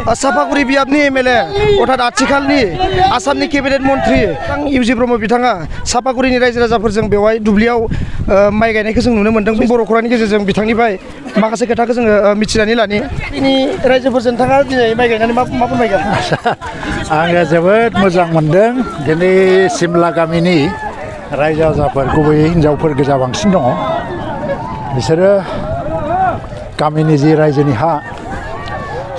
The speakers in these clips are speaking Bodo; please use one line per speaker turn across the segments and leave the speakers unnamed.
सापागुरि बियाबनि एमएलए अर्थात आथिखालनि आसामनि केबिनेट मन्त्रि इउजि ब्रह्म बिथाङा सापागुरिनि रायजो राजाफोरजों बेवहाय दुब्लियाव माइ गायनायखौ जों नुनो मोन्दों। बर' खौरांनि गेजेरजों बिथांनिफ्राय माखासे खोथाखौ जोङो मिथिनानै लानि। दिनै रायजोफोरजों नोंथाङा दिनै माइ गायनानै मा फोरमायगोन?
आङो जोबोद मोजां मोनदों। दिनै सिमला गामिनि रायजो राजाफोर गुबैयै हिनजावफोर गोजा बांसिन दङ। बिसोरो गामिनि जि रायजोनि हा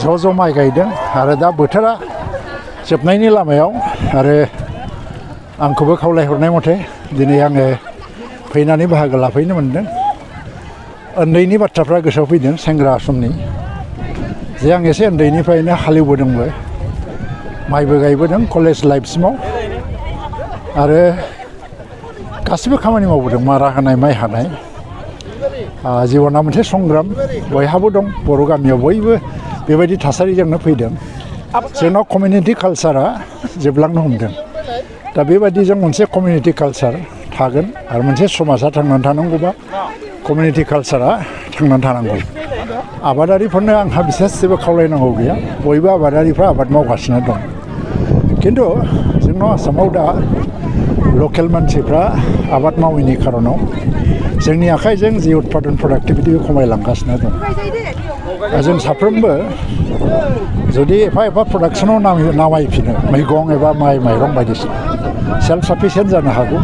ज' माइ गायदों आरो दा बोथोरा जोबनायनि लामायाव आरो आंखौबो खावलायहरनाय मथे दिनै आङो फैनानै बाहागो लाफैनो मोनदों। उन्दैनि बाथ्राफ्रा गोसोआव फैदों सेंग्रा समनि जे आं एसे उन्दैनिफ्रायनो हालेवबोदोंबो माइबो गायबोदों कलेज लाइफसिमाव आरो गासिबो खामानि मावबोदों मारा होनाय माइ हानाय। जिबना मोनसे संग्राम बयहाबो दं। बर' गामियाव बयबो बेबायदि थासारिजोंनो फैदों। जोंनाव कमिउनिटि कालसारा जोबलांनो हमदों। दा बेबायदिजों मोनसे कमिउनिटि कालसार थागोन आरो मोनसे समाजा थांनानै थानांगौबा कमिउनिटि कालसारा थांनानै थानांगौ। आबादारिफोरनो आंहा बिसेस जेबो खावलायनांगौ गैया। बयबो आबादारिफ्रा आबाद मावगासिनो दं। खिन्थु जोंनाव आसामाव दा लकेल मानसिफ्रा आबाद मावैनि खारनाव जोंनि आखाइजों जि उत्पादन प्रडाक्टिभिटि खमायलांगासिनो दं। जों साफ्रोमबो जुदि एफा प्रडाक्सनाव नामायफिनो मैगं एबा माइरं बायदिसिना सेल्फ साफिसियेन्ट जानो हागौ।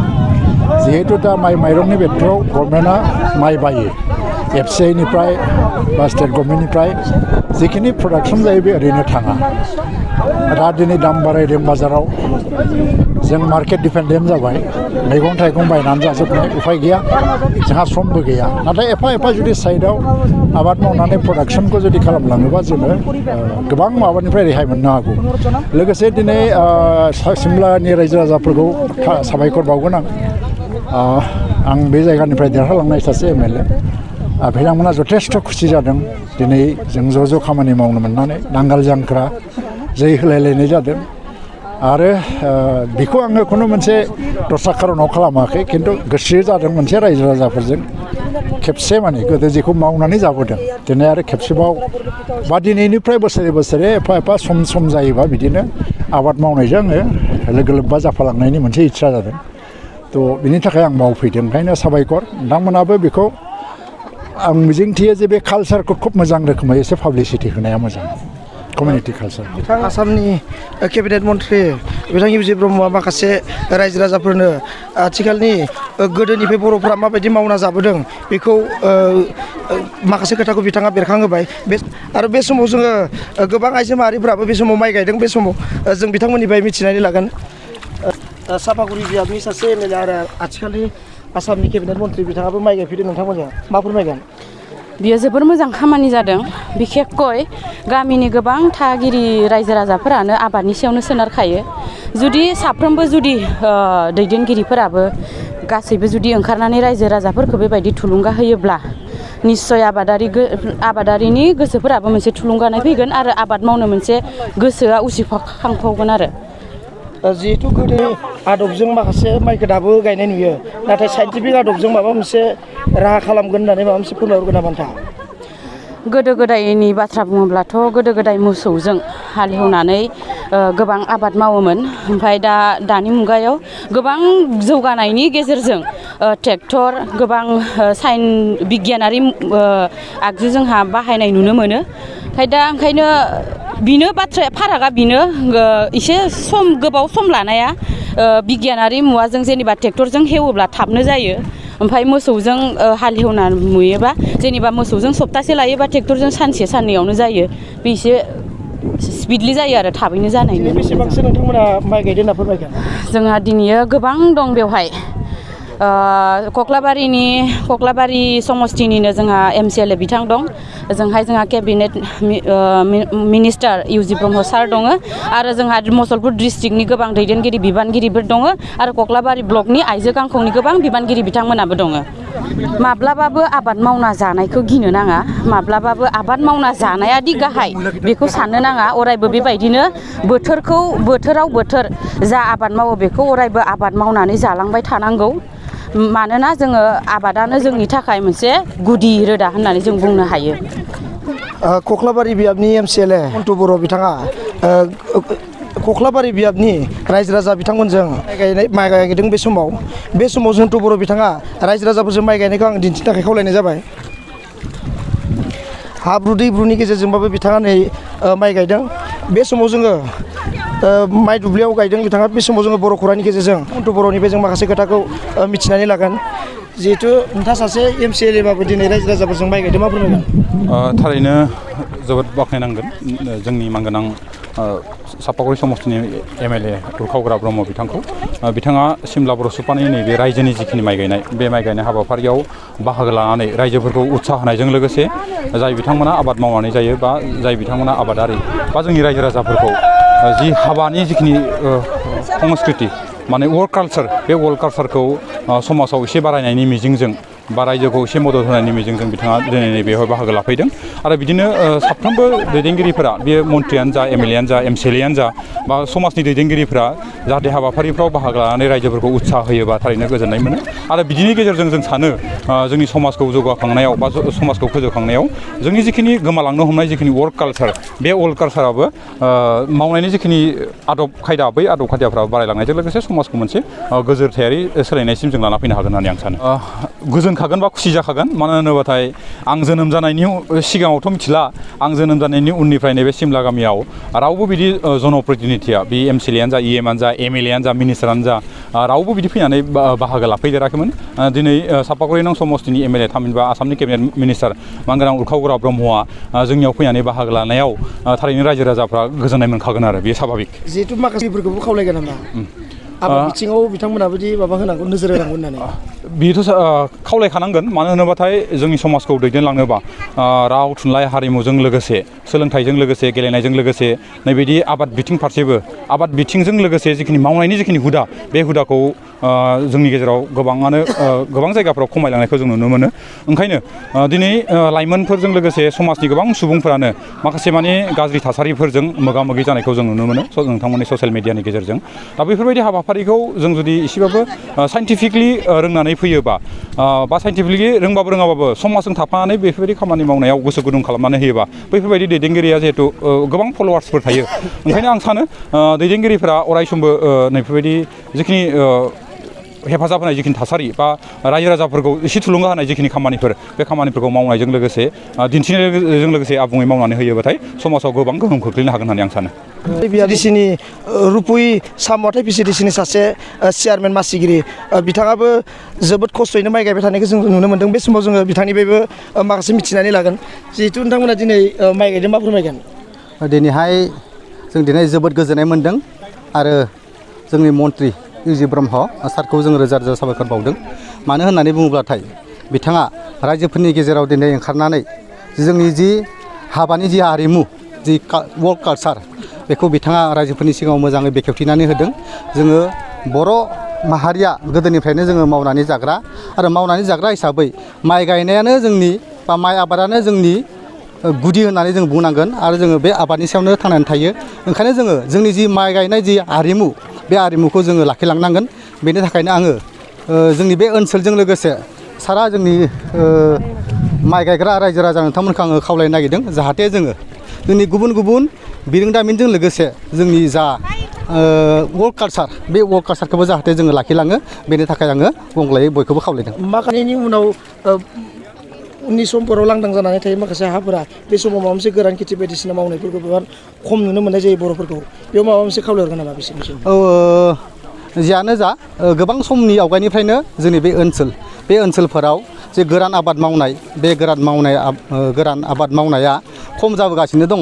जिहेतु दा माइरंनि बेथ्राव गभर्नमेन्टआ माइ बायो एफसिआइनिफ्राय बा स्टेट गभर्नमेन्टनिफ्राय जिखिनि प्रडाक्सन जायो बे ओरैनो थाङा। दा दिनै दाम बारायदों बाजाराव जों मार्केट डिपेन्डेन्ट जाबाय। मैगं थाइगं बायनानै जाजोबनाय उफाय गैया। जोंहा समबो गैया। नाथाय एफा जुदि साइडआव आबाद मावनानै प्रडाक्सनखौ जुदि खालामलाङोबा जोङो गोबां माबानिफ्राय रेहाय मोननो हागौ। लोगोसे दिनै सिमलानि रायजो राजाफोरखौ साबायखर बावगोन आं बे जायगानिफ्राय देरहालांनाय सासे एमएलए। बिथांमोना जथेस्थ' खुसि जादों दिनै जों ज' खामानि मावनो मोननानै। नांगाल जांख्रा जै होलायलायनाय जादों आरो बेखौ आङो खुनु मोनसे दस्रा खारनाव खालामाखै। खिन्थु गोसो जादों मोनसे रायजो राजाफोरजों खेबसे माने गोदो जेखौ मावनानै जाबोदों दिनै आरो खेबसेबाव बा दिनैनिफ्राय बोसोरे एफा सम जायोबा बिदिनो आबाद मावनायजों आङो लोगो लोब्बा जाफालांनायनि मोनसे इस्सा जादों। थ' बिनि थाखाय आं मावफैदों। ओंखायनो साबायखर। नोंथांमोनाबो बेखौ आं मिजिंथियो जे बे कालसारखौ खुब मोजां रोखोमै एसे पाब्लिसिटि होनाया मोजां। Community culture.
बिथां आसामनि केबिनेट मन्त्रि बिथां इउजि ब्रह्मआ माखासे रायजो राजाफोरनो आथिखालनि गोदोनिफ्राय बर'फ्रा माबायदि मावना जाबोदों बेखौ माखासे खोथाखौ बिथाङा बेरखांहोबाय। आरो बे समाव जोङो गोबां आइजो माहारिफ्राबो बे समाव माइ गायदों। बे समाव जों बिथांमोननिफ्राय मिथिनानै लागोन। सापागुरि बियाबनि सासे एमएलए आरो आथिखालनि आसामनि केबिनेट मन्त्रि बिथाङाबो माइ गायफैदों। नोंथांमोनजों मा फोरमायगोन?
बियो जोबोर मोजां खामानि जादों। बिखेखय गामिनि गोबां थागिरि रायजो राजाफोरानो आबादनि सायावनो सोनारखायो। जुदि साफ्रोमबो जुदि दैदेनगिरिफोराबो गासैबो जुदि ओंखारनानै रायजो राजाफोरखौ बेबायदि थुलुंगा होयोब्ला निस्सय आबादारिनि गोसोफोराबो मोनसे थुलुंगानाय फैगोन आरो आबाद मावनो मोनसे गोसोआ उसिफावखांफावगोन आरो।
जिहेतु गोदो आदबजों माखासे माइखौ दाबो गायनाय नुयो। नाथाय साइन्टिफिक आदबजों माबा मोनसे राहा खालामगोन होननानै माबा मोनसे फोरमायहरगोन नामा नोंथाङा?
गोदो गोदायनि बाथ्रा बुङोब्लाथ' गोदो गोदाय मोसौजों हालेवनानै गोबां आबाद मावोमोन। ओमफ्राय दानि मुगायाव गोबां जौगानायनि गेजेरजों ट्रेक्टर गोबां बिगियानारि आगजु जोंहा बाहायनाय नुनो मोनो। ओंखायनो बिनो बाथ्राया फारागा बिनो एसे गोबाव सम लानाया बिगियानारि मुवाजों जेनेबा ट्रेक्टरजों हेवोब्ला थाबनो जायो। ओमफ्राय मोसौजों हालेवना नुयोबा जेनेबा मोसौजों सप्तासे लायोबा ट्रेक्टरजों सानसे साननैयावनो जायो। बे एसे स्पिडलि जायो आरो थाबैनो जानायनि।
बेसेबांसो नोंथांमोना माइ गायदों होनना फोरमायगोन?
जोंहा दिनैयो गोबां दं बेवहाय। कक्लाबारि समस्तिनिनो जोंहा एमसिएलए बिथां दं। ओजोंहाय जोंहा केबिनेट मिनिस्टार इउजि ब्रह्म सार दङ आरो जोंहा मुसलपुर डिस्ट्रिक्टनि गोबां दैदेनगिरि बिबानगिरिफोर दङ आरो कक्लाबारि ब्लकनि आइजो गांखंनि गोबां बिबानगिरि बिथांमोनाबो दङ। माब्लाबाबो आबाद मावना जानायखौ गिनो नाङा। माब्लाबाबो आबाद मावना जानायादि गाहाय बेखौ साननो नाङा। अरायबो बेबायदिनो बोथोराव बोथोर जा आबाद मावो बेखौ अरायबो आबाद मावनानै जालांबाय थानांगौ। मानोना जोङो आबादानो जोंनि थाखाय मोनसे गुदि रोदा होननानै जों बुंनो हायो।
कख्लाबारि बियाबनि MCLA मन्टु बर' बिथाङा कख्लाबारि बियाबनि रायजो राजा बिथांमोनजों माइ गायदों बे समाव जन्टु बर' बिथाङा रायजो राजाफोरजों माइ गायनायखौ आं दिन्थिनो थाखाय खावलायनाय जाबाय। हाब्रु दैब्रुनि गेजेरजोंबाबो बिथाङा नै माइ गायदों। बे समाव जोङो माइ दुब्लियाव गायदों बिथाङा। बे समाव जोङो बर' खौरांनि गेजेरजों मन्टु बर'निफ्राय जों माखासे खोथाखौ मिथिनानै लागोन। जिहेथु नोंथाङा सासे MCLA बाबो दिनै रायजो राजाफोरजों माइ गायदों, मा फोरमायगोन?
थारैनो जोबोद बाख्नायनांगोन जोंनि मानगोनां सापागुरि समस्तिनि MLA उरखावग्रा ब्रह्म बिथांखौ। बिथाङा सिमला बर' सुपानि नैबे रायजोनि जिखिनि माइ गायनाय बे माइ गायनाय हाबाफारियाव बाहागो लानानै रायजोफोरखौ उत्साह होनायजों लोगोसे जाय बिथांमोना आबाद मावनानै जायो बा जाय बिथांमोना आबादारि बा जोंनि रायजो राजाफोरखौ जि हाबानि जिखिनि संस्कृति माने वर्क कालचार, बे वर्क कालचारखौ समाजाव एसे बारायनायनि मिजिंजों बा रायजोखौ एसे मदद होनायनि मिजिंजों बिथाङा दिनै बेवहाय बाहागो लाफैदों। आरो बिदिनो साफ्रोमबो दैदेनगिरिफोरा बे मन्थ्रियानो जा MLAयानो जा MCLAयानो जा बा समाजनि दैदेनगिरिफोरा जाहाथे हाबाफारिफ्राव बाहागो लानानै रायजोफोरखौ उत्साह होयोबा थारैनो गोजोननाय मोनो। आरो बिदिनि गेजेरजों जों सानो जोंनि समाजखौ जौगाखांनायाव बा समाजखौ फोजौखांनायाव जोंनि जिखिनि गोमालांनो हमनाय जिखिनि वर्क कालचार, बे वर्क कालचाराबो मावनायनि जिखिनि आदब खायदा, बै आदब खायदाफ्रा बारायलांनायजों लोगोसे समाजखौ मोनसे गोजोरथायारि सोलायनायसिम जों लाना फैनो हागोन होननानै आं सानो। गोजोनखागोन बा खुसि जाखागोन। मानो होनोबाथाय आं जोनोम जानायनि सिगाङावथ' मिथिला, आं जोनोम जानायनि उननिफ्राय नैबे सिमला गामियाव रावबो बिदि जनप्रतिनिधिया बे MCLAयानो जा EMआनो जा MLAयानो जा मिनिस्टारानो जा रावबो बिदि फैनानै बाहागो लाफैदेराखैमोन। दिनै सापागुरि नं समस्तिनि MLA थामहिनबा आसामनि केबिनेट मिनिस्टार मानगोनां उरखावग्रा ब्रह्मआ जोंनियाव फैनानै बाहागो लानायाव थारैनो रायजो राजाफ्रा गोजोननाय मोनखागोन आरो बेयो स्वाभाबिक।
जिहेतु माखासेफोरखौबो खावलायगोन नामा आबाद बिथिङाव बिथांमोनाबो माबा होनांगौ, नोजोर होनांगौ होननानै?
बेथ' खावलायखानांगोन। मानो होनोबाथाय जोंनि समाजखौ दैदेनलांनोबा राव थुनलाइ हारिमुजों लोगोसे सोलोंथाइजों लोगोसे गेलेनायजों लोगोसे नैबायदि आबाद बिथिं फारसेबो आबाद बिथिंजों लोगोसे जिखिनि मावनायनि जिखिनि हुदा, बे हुदाखौ जोंनि गेजेराव गोबां जायगाफ्राव खमायलांनायखौ जों नुनो मोनो। ओंखायनो दिनै लाइमोनफोरजों लोगोसे समाजनि गोबां सुबुंफोरानो माखासे माने गाज्रि थासारिफोरजों मोगा मोगि जानायखौ जों नुनो मोनो नोंथांमोननि ससियेल मिडियानि गेजेरजों। दा बेफोरबायदि हाबाफारिखौ जों जुदि एसेबाबो साइन्टिफिकलि रोंनानै फैयोबा बा साइन्टिफिकलि रोंबाबो रोङाबाबो समाजजों थाफानानै बेफोरबायदि खामानि मावनायाव गोसो गुदुं खालामनानै होयोबा बैफोरबायदि दैदेनगिरिया जिहेथु गोबां फल'वार्सफोर थायो। ओंखायनो आं सानो दैदेनगिरिफोरा अरायसमबो नैफोरबायदि जिखिनि हेफाजाब होनाय जिखिनि थासारि बा रायजो राजाफोरखौ एसे थुलुंगा होनाय जिखिनि खामानिफोर, बे खामानिफोरखौ मावनायजों लोगोसे दिन्थिनायजों लोगोसे आबुङै मावनानै होयोबाथाय समाजाव गोबां गोहोम खोख्लैनो हागोन होननानै आं सानो।
PCDCनि रुपुइ साम'वाथाय PCDCनि सासे चेयारमेन मासिगिरि बिथाङाबो जोबोद खस्थ'यैनो माइ गायबाय थानायखौ जों नुनो मोन्दों। बे समाव जोङो बिथांनिफ्रायबो माखासे मिथिनानै लागोन। जिहेथु नोंथांमोना दिनै माइ गायदों, मा फोरमायगोन?
दिनैहाय जों जोबोद गोजोननाय मोन्दों आरो जोंनि मन्त्रि इउजि ब्रह्म सारखौ जों रोजा रोजा साबायखर बावदों। मानो होननानै बुङोब्लाथाय बिथाङा रायजोफोरनि गेजेराव दिनै ओंखारनानै जोंनि जि हाबानि जि आरिमु, जि वर्क कालचार, बेखौ बिथाङा रायजोफोरनि सिगाङाव मोजाङै बेखेवथिनानै होदों। जोङो बर' माहारिया गोदोनिफ्रायनो जोङो मावनानै जाग्रा आरो मावनानै जाग्रा हिसाबै माइ गायनायानो जोंनि बा माइ आबादानो जोंनि गुदि होननानै जों बुंनांगोन आरो जोङो बे आबादनि सायावनो थांनानै थायो। ओंखायनो जोङो जोंनि जि माइ गायनाय जि आरिमु, बे आरिमुखौ जोङो लाखिलांनांगोन। बेनि थाखायनो आङो जोंनि बे ओनसोलजों लोगोसे सारा जोंनि माइ गायग्रा रायजो राजा नोंथांमोनखौ आङो खावलायनो नागिरदों जाहाथे जोङो जोंनि गुबुन गुबुन बिरोंदामिनजों लोगोसे जोंनि जा वर्क कालचार, बे वर्क कालचारखौबो जाहाथे जोङो लाखिलाङो। बेनि थाखाय आङो गंग्लायै बयखौबो खावलायदों।
माखासेनि उनाव उननि समफोराव लांदां जानानै थायो माखासे हाफोरा, बे समाव माबा मोनसे गोरान खेथि बायदिसिना मावनायफोरखौ गोबां खम नुनो मोननाय जायो बर'फोरखौ। बेयाव माबा मोनसे खावलायहरगोन नामा बिसोरनिसिम?
जियानो जा गोबां समनि आवगायनिफ्रायनो जोंनि बे ओनसोलफोराव जे गोरान आबाद मावनाय, बे गोरान आबाद मावनाया खम जाबोगासिनो दङ।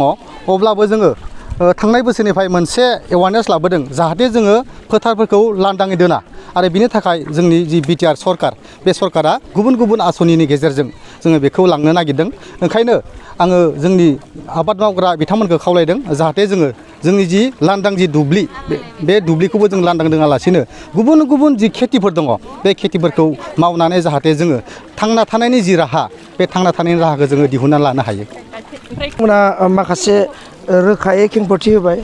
अब्लाबो जोङो थांनाय बोसोरनिफ्राय मोनसे एवारनेस लाबोदों जाहाथे जोङो फोथारफोरखौ लांदाङै दोना आरो बिनि थाखाय जोंनि जि बिटिआर सरकार, बे सरकारा गुबुन गुबुन आसनिनि गेजेरजों जोङो बेखौ लांनो नागिरदों। ओंखायनो आङो जोंनि आबाद मावग्रा बिथांमोनखौ खावलायदों जाहाथे जोङो जोंनि जि लांदां जि दुब्लि, बे दुब्लिखौबो जों लांदां दोनालासिनो गुबुन गुबुन जि खेथिफोर दङ, बे खेथिफोरखौ मावनानै जाहाथे जोङो थांना थानायनि जि राहा, बे थांना थानायनि राहाखौ जोङो दिहुनना लानो हायो।
माखासे रोखायै खेंफोरथि होबाय।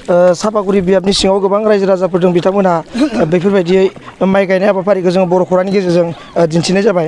सापागुरि बियाबनि सिङाव गोबां रायजो राजाफोर दं, बिथांमोनहा बेफोरबायदियै माइ गायनाय हाबाफारिखौ जों बर' खौरांनि गेजेरजों दिन्थिनाय जाबाय।